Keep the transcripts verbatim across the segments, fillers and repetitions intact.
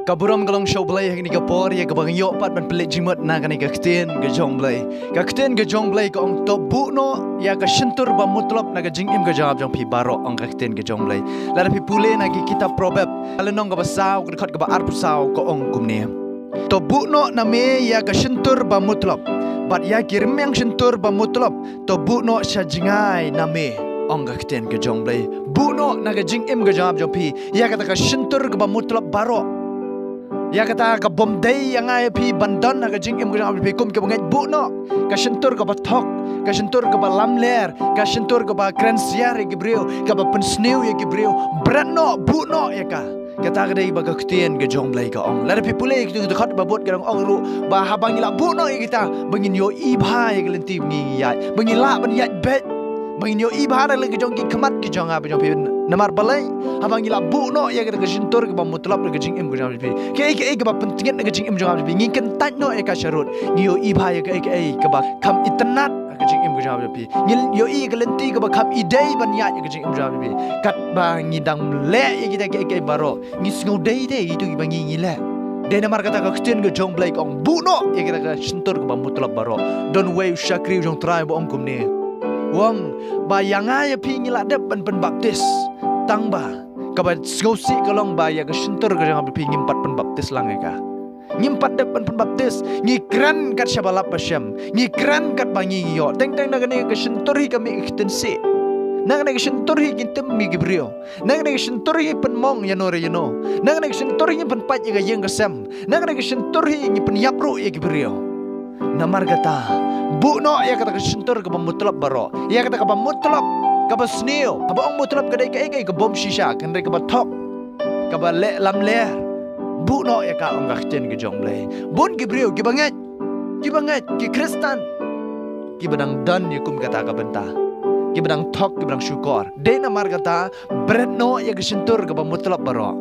Ka burom ka long sha U Blei ha kane ka por ïa kaba ngi ïoh pat ban pynleit jingmut na kane ka ktien ka jong U Blei. Ka ktien ka jong U Blei ka ong, to buh noh ïa ka shyntur ba mutlop na ka jingim ka jong nga jong phi baroh, ong ka ktien ka jong U Blei. Lada phi pule na ki kitab Proverb, ka lynnong kaba saw, ka dkhot kaba arphew saw, ka ong kumne: To buh noh na me ïa ka shyntur ba mutlop, bad ïa ki rmiang shyntur ba mutlop, to buh noh sha jngai na me, ong ka ktien ka jong U Blei. Buh noh na ka jingim ka jong nga jong phi ïa kata ka shyntur kaba mutlop baroh. Ïa kata ka bym dei ïa nga ïa phi ban don ha ka jingim ka jong nga jong phi kum kiba ngeit, buh noh. Ka shyntur kaba thok, ka shyntur kaba lamler, ka shyntur kaba kren siar ïa ki briew, kaba pynsniew ïa ki briew, bret noh, buh noh ïa ka. Kata ka dei ba ka ktien ka jong U Blei ka ong. Lada phi pule ïa kitu ki dkhot ba bud, ka dang ong ruh ba haba ngi la buh noh ïa kita, ba ngin ïohi bha ïa ka lynti ba ngi ïaid, ba ngi lah ban ïaid beit, ba ngin ïohi bha na ka liang ka jong ki khmat ki jong nga ba jong phi. Namar balei? Haba ngi la buh noh ïa kata ka shyntur kaba mutlop na ka jingim ka jong phi, kaei kaei kaba pyntngit na ka jingim jong phi, ngi kyntait noh ïa ka sharud. Ngi ïohi bha ïa kaei kaei kaba kham itynnad ha ka jingim ka jong phi. Ngi ïohi ïa ka lynti kaba kham idei ban ïaid ha ka jingim jong phi. Katba ngi dang leh ïa kita kaei kaei baroh, ngi sngew dei dei ïa itu kiba ngi ngi leh. Dei namar kata ka ktien ka jong U Blei ka ong, buh noh ïa kita ka shyntur kaba mutlop baroh. Don uwei u shakri u jong U Trai ba ong kumne. U ong ba ïa nga ïa phi ngi la dep ban pynbaptis, tang ba kaba sngewsih ka long ba ïa ka shyntur ka jong phi ngim pat pynbaptis lang ïa ka. Ngim pat dep ban pynbaptis. Ngi kren kat shaba lap ba shem. Ngi kren katba ngi ïoh. Teng teng na kane ka shyntur hi ka mih ka ktien sih. Na kane ka shyntur hi ngin tim ïa ki briew. Na kane ka shyntur hi pynmong ïano re ïano. Na kane ka shyntur hi pynpait ïa ka ïing ka sem. Na kane ka shyntur hi ngi pynïap ruh ïa ki briew. Namar kata, buh noh ïa kata ka shyntur kaba mutlop baroh. Ïa kata kaba mutlop, kaba sniew. Haba ong mutlop ka dei kaei kaei ka bym shisha, hynrei kaba thok, kaba leh lamler. Buh noh ïa ka, ong ka ktien ka jong U Blei. Bun ki briew kiba ngeit, kiba ngeit, ki Khristan, kiba dang don ïa kum kata ka bynta, kiba dang thok, kiba dang shukor. Dei namar kata, bret noh ïa ka shyntur kaba mutlop baroh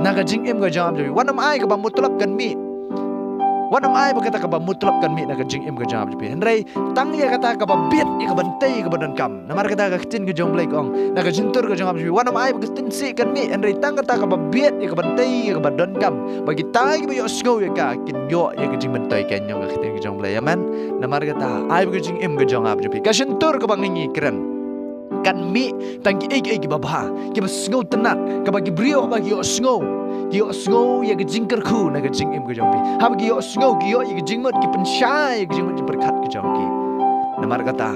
na ka jingim ka jong nga jong phi. Wat nym ai kaba mutlop kan mih. Wat nym ai ba kata kaba mutlop kan mih na ka jingim ka jong nga jong phi. Hynrei tang ïa kata kaba bieit ïa ka ban tei ïa kaba donkam. Namar kata ka ktien ka jong U Blei ka ong, na ka shyntur ka jong nga jong phi, wat nym ai ba ka ktien sih kan mih. Hynrei tang kata kaba bieit ïa ka ban tei ïa kaba donkam, ba kita kiba ïohsngew ïa ka kin ïoh ïa ka jingmyntoi, kan ong ka ktien ka jong U Blei. Amen. Namar kata, ai ba ka jingim ka jong nga jong phi, ka shyntur kaba ngi ngi kren, kan mih tang kiei kiei kiba bha, kiba sngewtynnad, kaba ki briew haba ki ïohsngew, ki ïohsngew ïa ka jingkyrkhu na ka jingim ka jong phi. Haba ki ïohsngew, ki ïoh ïa ka jingmut, ki pynshai ïa ka jingmut, ki pyrkhat ka jong ki. Namar kata,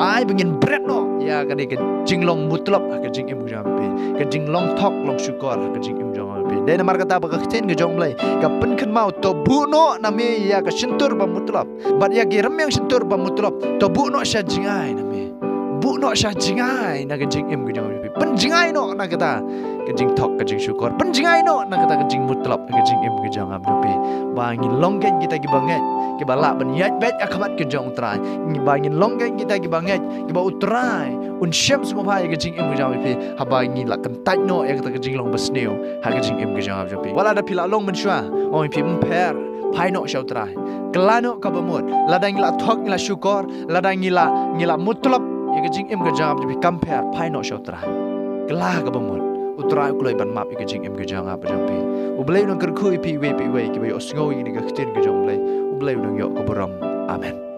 ai ba ngin bret noh ïa kane ka jinglong mutlop ha ka jingim ka jong phi, ka jinglong thok long shukor ha ka jingim jong phi. Dei namar kata ba ka ktien ka jong U Blei ka pynkynmaw, to buh noh na me ïa ka shyntur ba mutlop, bad ïa ki rmiang shyntur ba mutlop, to buh noh sha jngai na me. Buh noh sha jngai na ka jingim ka jong phi. Pynjngai noh na kata ka jingthok, ka jingshukor. Pynjngai noh na kata ka jingmutlop ka jingim ka jong nga jong phi. Ba ngin long kein kita kiba ngeit, kiba lah ban ïaid beit ha khmat ka jong U Trai. Ba ngin long kein kita kiba ngeit, kiba U Trai un shem sngewbha ïa ka jingim ka jong phi. Haba ngi la kyntait noh ïa kata ka jinglong basniew ha ka jingim ka jong nga jong phi. Wat lada phi la long mynshuwa, ong phi, ym pher, phai noh sha U Trai. Kylla noh kaba mut. Lada ngi la thok, ngi la shukor, lada ngi la, ngi la mutlop ïa ka jingim ka jong nga jong phi, kam pher, phai noh sha U Trai. Kylla kaba mut. U Trai u kloi ban map ïa ka jingim ka jong nga jong phi. U Blei u nang kyrkhu ïa phi iwei pa iwei kiba ïohsngew ïa kane ka ktien ka jong U Blei. U Blei u nang ïoh ka burom. Amen.